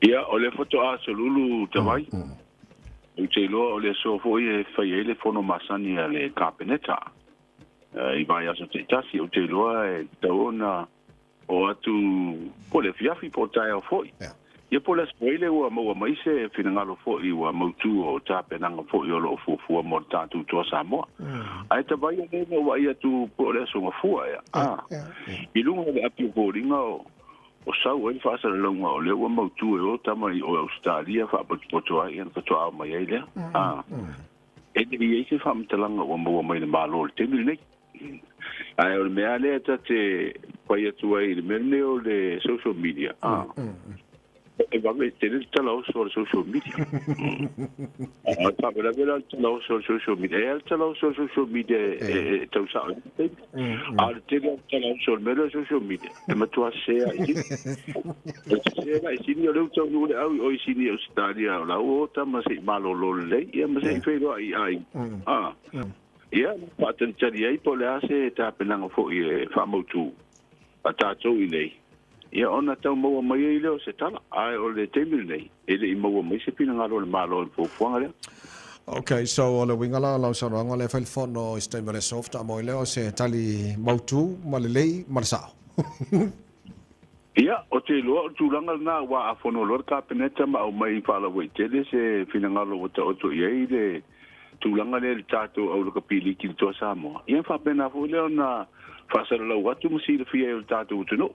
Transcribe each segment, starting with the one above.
Ia, o le faatoa solulu tavai. Ou te iloa o le aso foi e fai ai le fono masani a le Kapeneta i vaiaso taitasi. Ou te iloa e tatau ona o atu po le afiafi po o taeao foi. Ia po o le aso Faraile ua maua mai se finagalo foi ua mautu o tapenaga foi o lo o fuafua mo le tatou Toa Samoa. Ae tavai o lea na ou vaai atu po o le aso Gafua ea. I luga o le api o foliga o sau ai le faasalalauga o lea ua mautu e o tama i o Ausetalia faapotopoto ai ona faatoa ao mai ai lea. E le i ai se faamatalaga ua maua mai le Malo i le taimi lenei. Ae o le mea lea ta te fai atu ai i le mea lenei o le social media, e vave tele le talaoso o le social media. A faalavelave la le talaoso o le social media. E i ai le talaoso o le social media e tau sao ai le taimi. A o le tele o le talaoso o le mea lea o le social media, e matua sese lava i sini. E sese la i sini o lea ua taunuu le au i o i sini i Ausetalia o la ua o tama se i malolo lelei ia ma se i feiloai i aiga. Ia, faatalitali ai po o le a se tapenaga foi e faamautu a tatou i nei, ia ona tau maua mai ai lea o se tala. Ae o le taimi lenei, e le i maua mai se finagalo o le Malo i le fuafuaga lea. Ok, so o le uiga la o lau saunoaga o lea e fai le fono i se taimi o le aso faatoa maua ai lea o se tali mautu ma lelei ma le sao. Ia, ou te iloa o le tulaga lena aua a fono loa le Kapeneta ma aumai faalauaitele se finagalo ua taoto i ai le tulaga lea i le tatou au lakapiliki i le Toa Samoa, ia faapena foi lea ona faasalalau atu ma silafia ai o le tatou atunuu.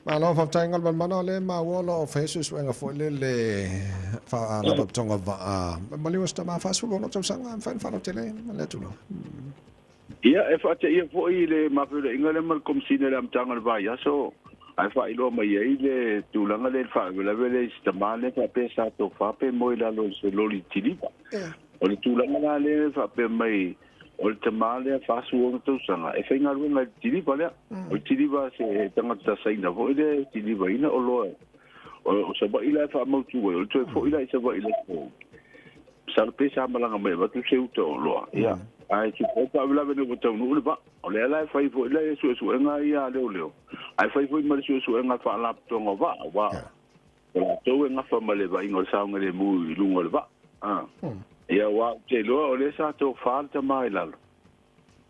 Malo, faafetai Galumalemana, o lea e maua o lo o fai suesuega foi lele faalapotopotoga vaa maliu o se tama 46 tausaga e mafai ona faalautele lea tulaga. Ia, e faateia foi le mafeuleaiga lea ma le Komesina i le amataga o le vaiaso, ae faailoa mai ai le tulaga lea i le faalavelave lea i si tama lea faapea sa tofa pe moe i lalo o se loli tiliva. O le tulaga la lea e faapea mai o le tama lea 46 tausaga e faigaluega i le tiliva lea. O le tiliva se tagata Saina foi lea e tilivaina oloa o Savaii la e faamautu ai, o le toe foi la i Savaii le aso. Masalo pe sa malaga mai avatu se uta o oloa. Ia, ae tupu ai faalavelave ina ua taunuu le vaa. O lea la e fai foi le suesuega ia a leoleo, ae fai foi ma le suesuega a le Faalapotopotoga o Vaa, aua o latou e gafa ma le vaaiga o le saogalemu i luga o le vaa. Ia, aua ou te iloa o lea sa tofa le tama i lalo.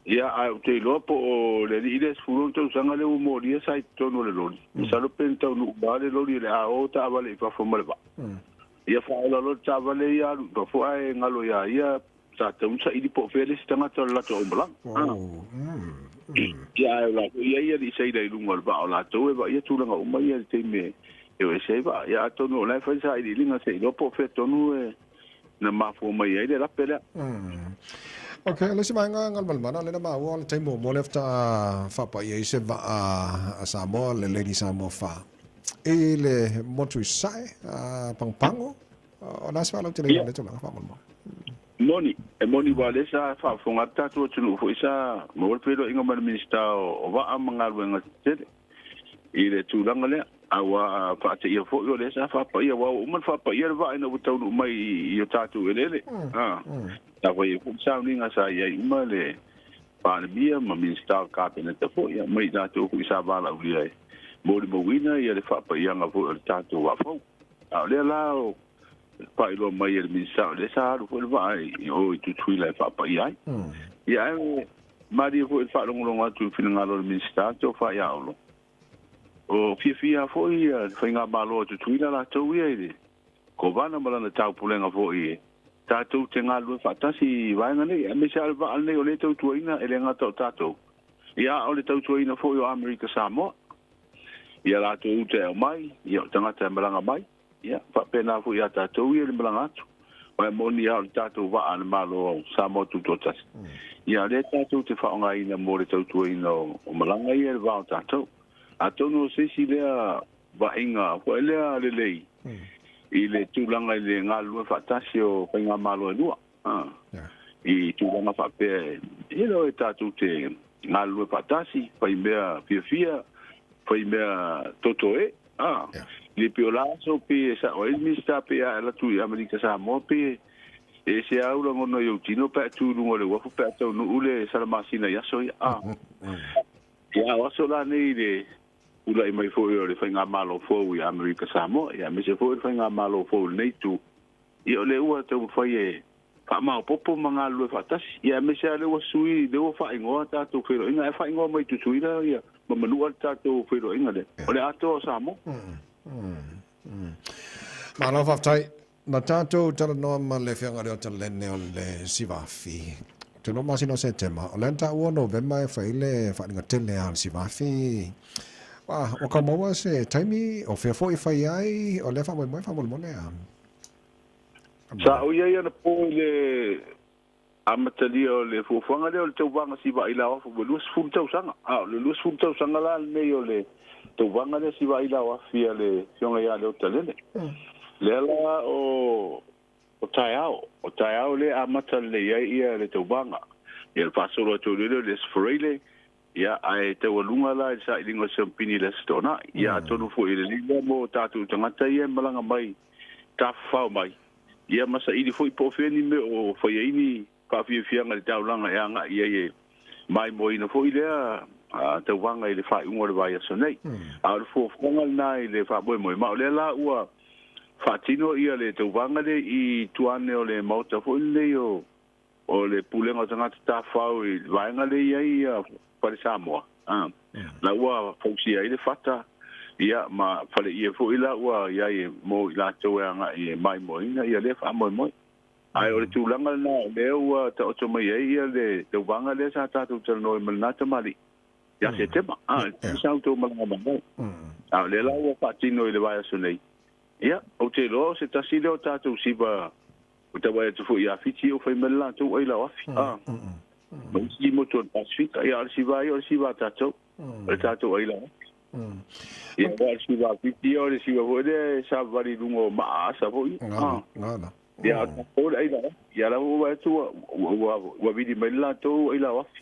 Ia, ae ou te iloa po o le alii lea 16 tausaga lea ua molia sa i totonu o le loli. Masalo pe na taunuu ba le loli o le a o taavale i fafo ma le vaa. Ia faaola loa le taavale ia alu i fafo ae galo ia ia sa tatau ona saili po o fea le isi tagata o le latou aumalaga. Ia ae o latou ia ia alii sailor i luga o le vaa o latou e vaaia tulaga uma ia i le taimi e o ese ai vaa. Ia atonu o la e fai sailiiliga se iloa po o fea tonu e na mafua mai ai le lape lea. Ok, o le isi vaega Galumalemana, lea na maua o le taimi muamua lea faatoa faapaia ai se vaa a Samoa, le Lady Samoa 4 i le motu i Sasae, Pagopago. O le a se faalauteleina o lea tulaga faamolemole? Moni, e moni aua o lea sa faafofoga atu tatou atunuu foi sa maua le feiloaiga ma le Minisita o Vaa ma Galuega Tetele i le tulaga lea. Aua faateia foi o lea sa faapaia, aua ua uma ona faapaia le vaa ina ua taunuu mai i o tatou eleele. Sa fai ai foi le sauniga sa i ai uma le Palemia ma Minisita o le Kapeneta foi, ma i latou foi sa valaaulia e molimauina le faapaiaga foi o le tatou vaa fou. A o lea la o faailoa mai e le Minisita o lea sa alu foi le vaa i o i Tutuila e faapaia ai. Ia ae malie foi le faalogologo atu i le finagalo o le Minisita le tofa ia Olo. O fiafia foi le faigamalo a Tutuila latou ia i le Kovana ma lana taupulega foi tatou te galulue faatasi i vaega nei, aemaise lava le vaa lenei o lea e tautuaina, e le gata o tatou, ia a o le tautuaina foi o Amerika Samoa, ia latou uta e aumai, ia o tagata e malaga mai, ia faapena foi ia tatou ia i le malaga atu. Aua e moni lava o le tatou vaa a le Malo o Samoa Tutoatasi, ia o lea tatou te faaaogaina mo le tautuaina o malaga ia i le va o tatou. Atonu o se isi lea vaaiga foi lea lelei i le tulaga i le galulue faatasi o faigamalo e lua i tulaga faapea e le o tatou te galulue faatasi, fai mea fiafia, fai mea totoe, le pei o la aso pe e sao ai le Minisita pe a alu atu i Amerika Samoa pe e ese lava ou lagona i ou tino pe a tu i luga o le uafu pe a taunuu le salamasina i aso ia. Ia o aso la nei i le Pula'i mai foi o le faigamalo fou i Amerika Samoa, ia aemaise foi le faigamalo fou i lenei itu, ia o lea ua taumafai e faamaopoopo ma galulue faatasi, ia aemaise lava o lea ua sui, lea ua faaigoa tatou feiloaiga, ae faaigoa mai Tutuila ia ma Manua le tatou feiloaiga lea, o le atoa o Samoa. Malo faafetai. Na tatou talanoa ma le Afioga ia Leota Lene o le Sivafi. Ou te iloa masina o Setema, o lea na taua o Novema e fai le faaaliga tele a le Sivafi. Ua tau maua se taimi o fea foi e fai ai o lea faamoemoe faamolemole a? Sa ou i ai anapo i le amatalia o le fuafuaga lea o le tauvaga siva ailao afi ua 20 tausaga. A o le 20 tausaga la lenei o le tauvaga lea siva ailao afi a le Afioga ia Leota Lele. Lea la o taeao, o taeao lea amata lelei ai ia le tauvaga. Ia le faasolo atu ai lea o le Aso Faraile, ia ae taualuga la i le sailiga o le Siamupini i le Aso Toonai. Ia atonu foi e lelei lea mo tatou tagata ia e malaga mai tafafao mai, ia ma saili foi po o fea ni mea o fai ai ni faafiafiaga i le taulaga e agai i ai e maimoaina foi lea tauvaga i le faaiuga o le vaiaso nei. A o le fuafuaga lena i le faamoemoe, ma o lea la ua faatino ia le tauvaga lea i tua ane o le maota foi lenei o le Pulega o Tagata Tafafao i le vaega lea i ai ia Fale Samoa, la ua fausia ai le fata, ia ma faleie foi la ua i ai mo i latou e agai e maimoaina ia lea faamoemoe. Ae o le tulaga lena o lea ua taoto mai ai ia le tauvaga lea sa tatou talanoa ai ma lena tamalii ia Setema, sa outou malaga mai ai. A o lea la ua faatino i le vaiaso nei, ia ou te iloa o se tasi lea o tatou siva ua tau vaai atu foi ia Fiti ua fai mai le latou ailao afi. Ma isi motu o le Pasifika, ia o le siva ia o le siva a tatou, o le tatou ailao afi. Ia o le siva a Fiti ia o le siva foi lea e savavali i luga o maa asa foi. Ia o tatou le ailao afi. Ia la ua vaai atu ua vili mai le latou ailao afi.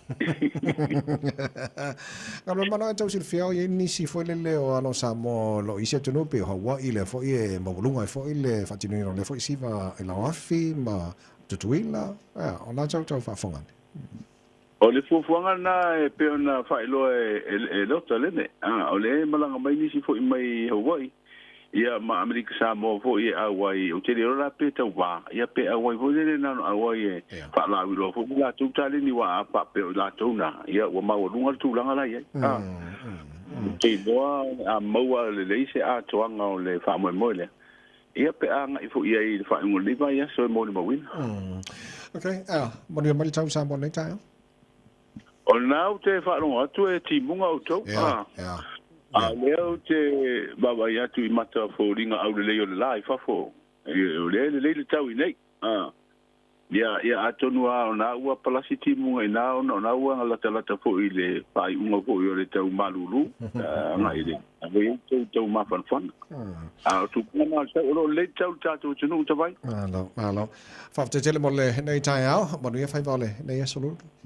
Galuemalau e tau silafia o i ai nisi foi lele o alo Samoa o lo o i isi atunuu pei o Hawaii lea foi e maualuga ai foi le faatinoina o lea foi siva ailao afi ma Tutuila. Ea, o la tau tau faafofoga ane. O le fuafuaga lena e pei ona faailoa e Leota Lene, o lea e malaga mai nisi foi mai Hawaii, ia ma Amerika Samoa foi e auai, ou te le iloa la pe tauva, ia pe auai foi lele na ona auai e faalauiloa foi le latou taleni aua a faapea o i latou na, ia ua maualuga le tulaga la i ai. Ou te iloa a maua lelei se atoaga o le faamoemoe lea, ia pe a agai foi i ai i le faaiuga o lenei vaiaso e molimauina. Okay, manuia mai le tau Samoa nei taeao. O lena ou te faalogo atu e timuga outou. A o lea ou te vaavaai atu i mata foliga aulelei o le la i fafo, o lea e lelei le tau i nei. Ia, ia atonu lava o na ua palasi timuga i na ona o na ua latalata foi i le faaiuga foi o le tau malulu, agai i le ave ai tou tau mafanafana. A o tupuna na o le tau, o lo o lelei le tau i le tatou atunuu tavai. Malo, malo. Faafetai tele mo lenei taeao, manuia faiva o lenei aso Lulu.